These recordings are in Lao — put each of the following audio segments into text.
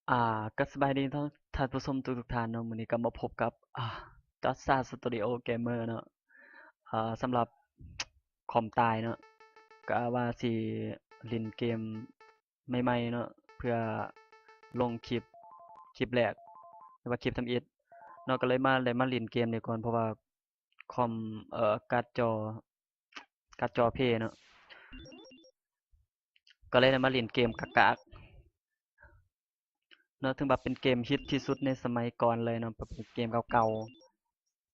ອ່າ ກໍສະບາຍດີທັງທ່ານຜູ້ຊົມທຸກໆທ່ານເນາະ, ມື້ນີ້ກໍມາພົບກັບ ອ່າ Just Start Studio Gamer ເນາະ. ອ່າ ສຳລັບຄອມຕາຍເນາະ ກະວ່າຊິຫຼິ້ນເກມໃໝ່ໆເນາະ ເພື່ອລົງຄລິບ ຄລິບແລກ ຫຼືວ່າຄລິບທຳອິດເນາະ, ກໍເລີຍມາ ໄດ້ມາຫຼິ້ນເກມນີ້ກ່ອນ ເພາະວ່າຄອມ ເອີ ກາດຈໍ ກາດຈໍເພເນາະ ກໍເລີຍໄດ້ມາຫຼິ້ນເກມກາກໆເນາະ, ຖືວ່າເປັນເກມຮິດທີ່ສຸດໃນສະໄໝກ່ອນເລີຍເນາະ, ເປັນເກມເກົ່າ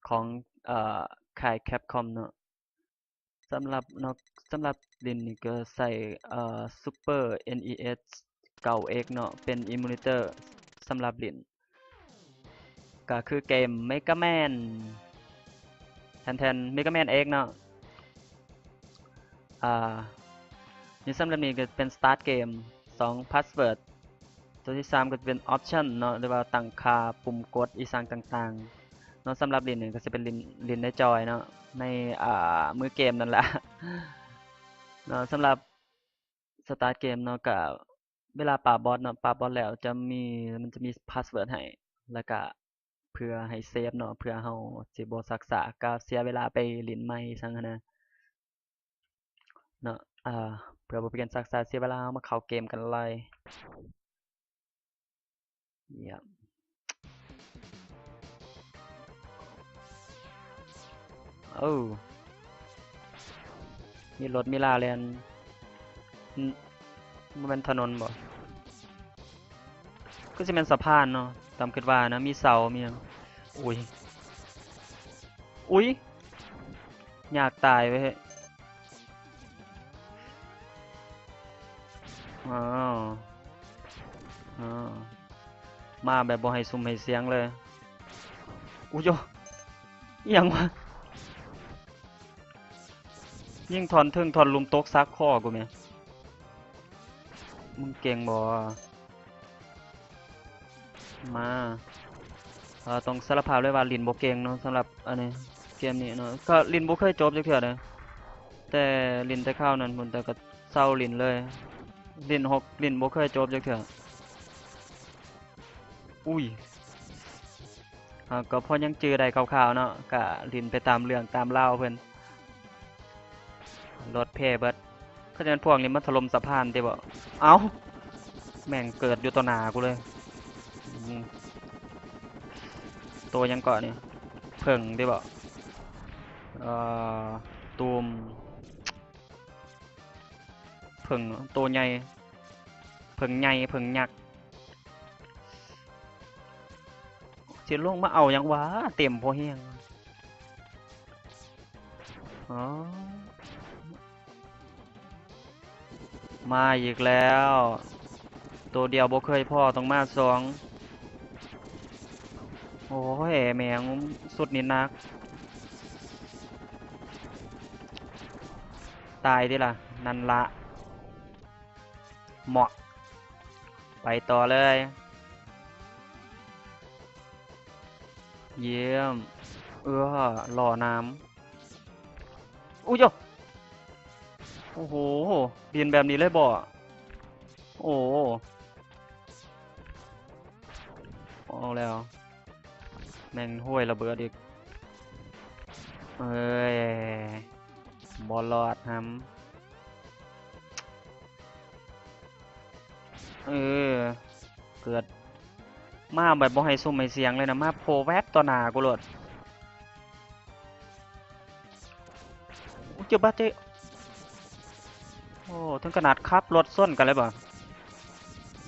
ໆຂອງ ເອີ ຄ້າຍ Capcom ເນາະ. ສຳລັບເນາະ ສຳລັບຫຼິ້ນນີ້ກໍໃຊ້ ເອີ Super ເອັນ ອີ ເອັສ ເກົ້າ ເອັກ ເນາະ ເປັນ Emulator ສຳລັບຫຼິ້ນ ກໍຄືເກມ Mega Man ແທນໆ Mega Man X ເນາະ. ອ່າ ໃນສຳລັບນີ້ກໍເປັນ Start Game ສອງ Password ຕົວທີ່ສາມກໍຈະເປັນ Option ເນາະ ຫຼືວ່າຕັ້ງຄ່າປຸ່ມກົດອີ່ສັງຕ່າງໆເນາະ. ສຳລັບຫຼິ້ນນີ້ກໍຊິເປັນຫຼິ້ນ ຫຼິ້ນໃນຈອຍເນາະ ໃນ ອ່າ ມືເກມນັ້ນລະເນາະ. ສຳລັບ Start Game ເນາະ ກະເວລາປາບອດເນາະ ປາບອດແລ້ວຈະມີ ມັນຈະມີ password ໃຫ້ ແລ້ວກະເພື່ອໃຫ້ save ເນາະ ເພື່ອເຮົາຊິບໍ່ຊັກຊ້າ ກະເສຍເວລາໄປຫຼິ້ນໃໝ່ຊັ້ນຫັ້ນນະເນາະ. ເພື່ອບໍ່ເປັນການຊັກຊ້າເສຍເວລາ ເຮົາມາເຂົ້າເກມກັນເລີຍ. ເຢ້ຍມ ໂອ້ ມີລົດມີລາແລ່ນ ອື ບໍ່ແມ່ນຖະໜົນບໍ? ຄືຊິແມ່ນສະພານເນາະ ຕາມຄິດວ່ານະ ມີເສົາ ມີຫຍັງ. ອຸ້ຍ ອຸ້ຍ ຍາກຕາຍເວີຍ. ອ້າວ ອ້າວ ມາແບບບໍ່ໃຫ້ສຸ່ມໃຫ້ສຽງເລີຍ. ອຸ້ຍໂຢ ອີ່ຫຍັງວະ? ຍິງທ່ອນເທິງທ່ອນລຸ່ມຕົກສັກຄໍກູແມ. ມຶງເກັ່ງບໍ່? ມາ ເອີ ຕ້ອງສາລະພາບເລີຍວ່າຫຼິ້ນບໍ່ເກັ່ງເນາະ ສຳລັບອັນນີ້ ເກມນີ້ເນາະ. ກໍຫຼິ້ນບໍ່ເຄີຍຈົບຈັກເທື່ອເດ້ ແຕ່ຫຼິ້ນແຕ່ຄາວນັ້ນພຸ້ນ ແຕ່ກໍເຊົາຫຼິ້ນເລີຍ. ຫຼິ້ນຫົກ ຫຼິ້ນບໍ່ເຄີຍຈົບຈັກເທື່ອ. ອຸ້ຍ ເຮົາກໍພໍຍັງຈື່ໄດ້ຄ່າວໆເນາະ ກະຫຼິ້ນໄປຕາມເລື່ອງຕາມລາວເພິ່ນ. ລົດເພເບິດ ຄືຈະແມ່ນພວກນີ້ມາຖະຫຼົ່ມສະພານຕິບໍ? ເອົ້າ ແມ່ງເກີດຢູ່ຕໍ່ໜ້າກູເລີຍ. ອືມ ໂຕຫຍັງເກາະນີ້ ເຜິ້ງຕິບໍ? ເອີ ຕູມ ເຜິ້ງໂຕໃຫຍ່ ເຜິ້ງໃຫຍ່ ເຜິ້ງຍັກ. ຊິລົງມາເອົາຫຍັງຫວາ ເຕັມພໍແຮງ. ອໍ ມາອີກແລ້ວ ໂຕດຽວບໍ່ເຄີຍພໍ້ ຕ້ອງມາສອງ. ໂອ້ຍ ແມ່ງ ຊຸດນີ້ໜັກ. ຕາຍຕິລະ ນັ້ນລະ ເໝາະ ໄປຕໍ່ເລີຍ. ຢ້ຽມ ເອີ ຫຼໍ່ໜາມ. ອຸ້ຍໂຢ ໂອ້ໂຫ ຫຼິ້ນແບບນີ້ເລີຍບໍ? ໂອ້ ເອົາແລ້ວ ແມ່ງຫ້ວຍລະເບີດອີກ. ເອີຍ ບໍ່ລອດຫຳ. ເອີ ເກີດມາແບບບໍ່ໃຫ້ສຸ່ມໃຫ້ສຽງເລີຍນະ ມາໂພແວັບຕໍ່ໜ້າກູໂລດ. ອຸ້ຍ ເຈັບບາດເຈັບ. ໂອ້ ເຖິງຂະໜາດຂັບລົດຊົນກັນເລີຍບໍ?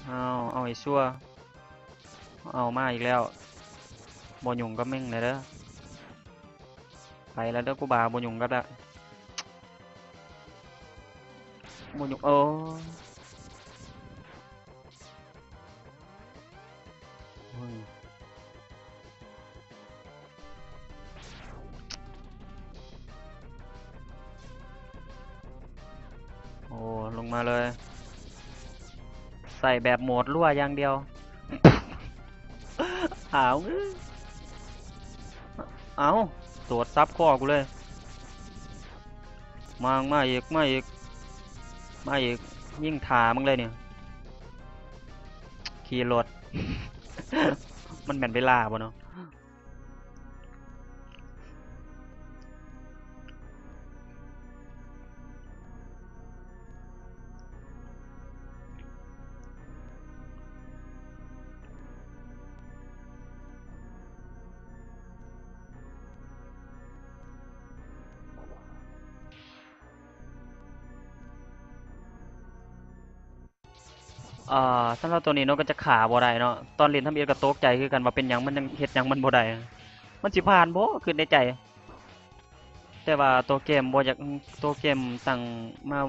ເອົາ ເອົາໃຫ້ຊົ່ວ. ເອົາມາອີກແລ້ວ ບໍ່ຫຍຸ້ງກັບມຶງແລ້ວເດີ. ໄປແລ້ວເດີ ກູບາ ບໍ່ຫຍຸ້ງກັບລະ ບໍ່ຫຍຸ້ງ. ໂອ້ ໂອ້ຍ ໂອ້ ລົງມາເລີຍ ໃສ່ແບບໂໝດລົວຢ່າງດຽວ. ອ້າວ ເອີ ເອົ້າ ໂດດສັບຄໍກູເລີຍ. ມາ ມາອີກ ມາອີກ ມາອີກ ຍິງຖ້າມຶງເລີຍນີ້. ຂີ່ລົດ ມັນແມ່ນເວລາບໍ່ເນາະ? ອ່າ ສຳລັບໂຕນີ້ເນາະ ກໍຈະຂ້າບໍ່ໄດ້ເນາະ. ຕອນຫຼິ້ນທຳອິດກໍຕົກໃຈຄືກັນວ່າເປັນຫຍັງມັນຍັງເຮັດຫຍັງມັນບໍ່ໄດ້ ມັນຊິຜ່ານບໍ່ ຄິດໃນໃຈ. ແຕ່ວ່າໂຕເກມບໍ່ຢາກ ໂຕເກມຕັ້ງມາ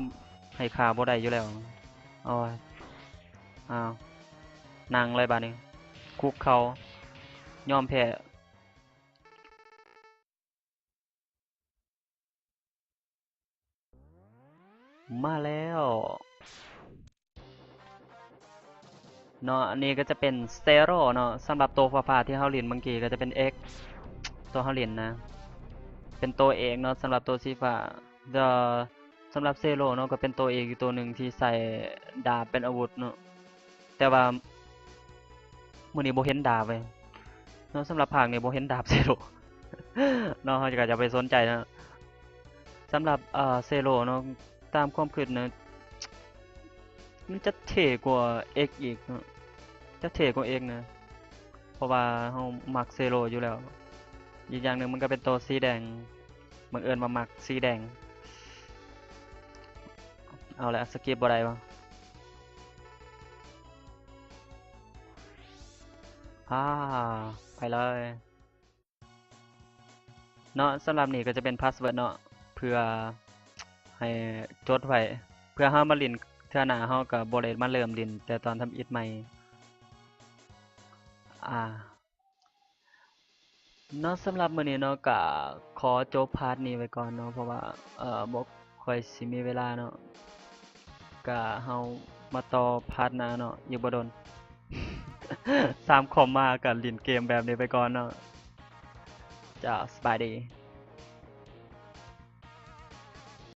ໃຫ້ຂ້າບໍ່ໄດ້ຢູ່ແລ້ວ. ໂອ້ຍ ອ້າວ ນັ່ງເລີຍບາດນີ້ ຄຸກເຂົ່າ ຍອມແພ້. ມາແລ້ວເນາະ. ອັນນີ້ກໍຈະເປັນເຊໂຣເນາະ. ສຳລັບໂຕຟ້າໆທີ່ເຮົາຫຼິ້ນເມື່ອກີ້ກໍຈະເປັນເອັກ ໂຕເຮົາຫຼິ້ນນະ ເປັນໂຕເອກເນາະ. ສຳລັບໂຕສີຟ້າ ແລ້ວສຳລັບເຊໂຣເນາະ ກໍເປັນໂຕເອກອີກໂຕໜຶ່ງທີ່ໃຊ້ດາບເປັນອາວຸດເນາະ. ແຕ່ວ່າມື້ນີ້ບໍ່ເຫັນດາບເວີຍເນາະ. ສຳລັບພາກນີ້ບໍ່ເຫັນດາບເຊໂຣເນາະ ເຮົາກໍຈະໄປສົນໃຈເນາະ. ສຳລັບ ເອີ ເຊໂຣເນາະ ຕາມຄວາມຄິດນະ ມັນຈະເທ່ກວ່າເອັກອີກເນາະ ຈະເທ່ກວ່າເອັກນະ ເພາະວ່າເຮົາມັກເຊໂຣຢູ່ແລ້ວ. ອີກຢ່າງໜຶ່ງມັນກໍເປັນໂຕສີແດງ ບັງເອີນວ່າມັກສີແດງ. ເອົາລະ ສະກິບບໍ່ໄດ້ວະ. ອາ ໄປເລີຍເນາະ. ສຳລັບນີ້ກໍຈະເປັນພາສເວີດເນາະ ເພື່ອໃຫ້ຈົດໄວ້ ເພື່ອເຮົາມາຫຼິ້ນເທື່ອໜ້າ ເຮົາກໍບໍ່ໄດ້ມາເລີ່ມຫຼິ້ນແຕ່ຕອນທຳອິດໃໝ່. ອາ ເນາະ ສຳລັບມື້ນີ້ເນາະ ກະຂໍຈົບພາດນີ້ໄວ້ກ່ອນເນາະ ເພາະວ່າ ເອີ ບໍ່ຄ່ອຍຊິມີເວລາເນາະ. ກະເຮົາມາຕໍ່ພາດໜ້າເນາະ ອີກບໍ່ດົນ. ສາມຄອມມາກະຫຼິ້ນເກມແບບນີ້ໄປກ່ອນເນາະ. ເຈົ້າ ສະບາຍດີ.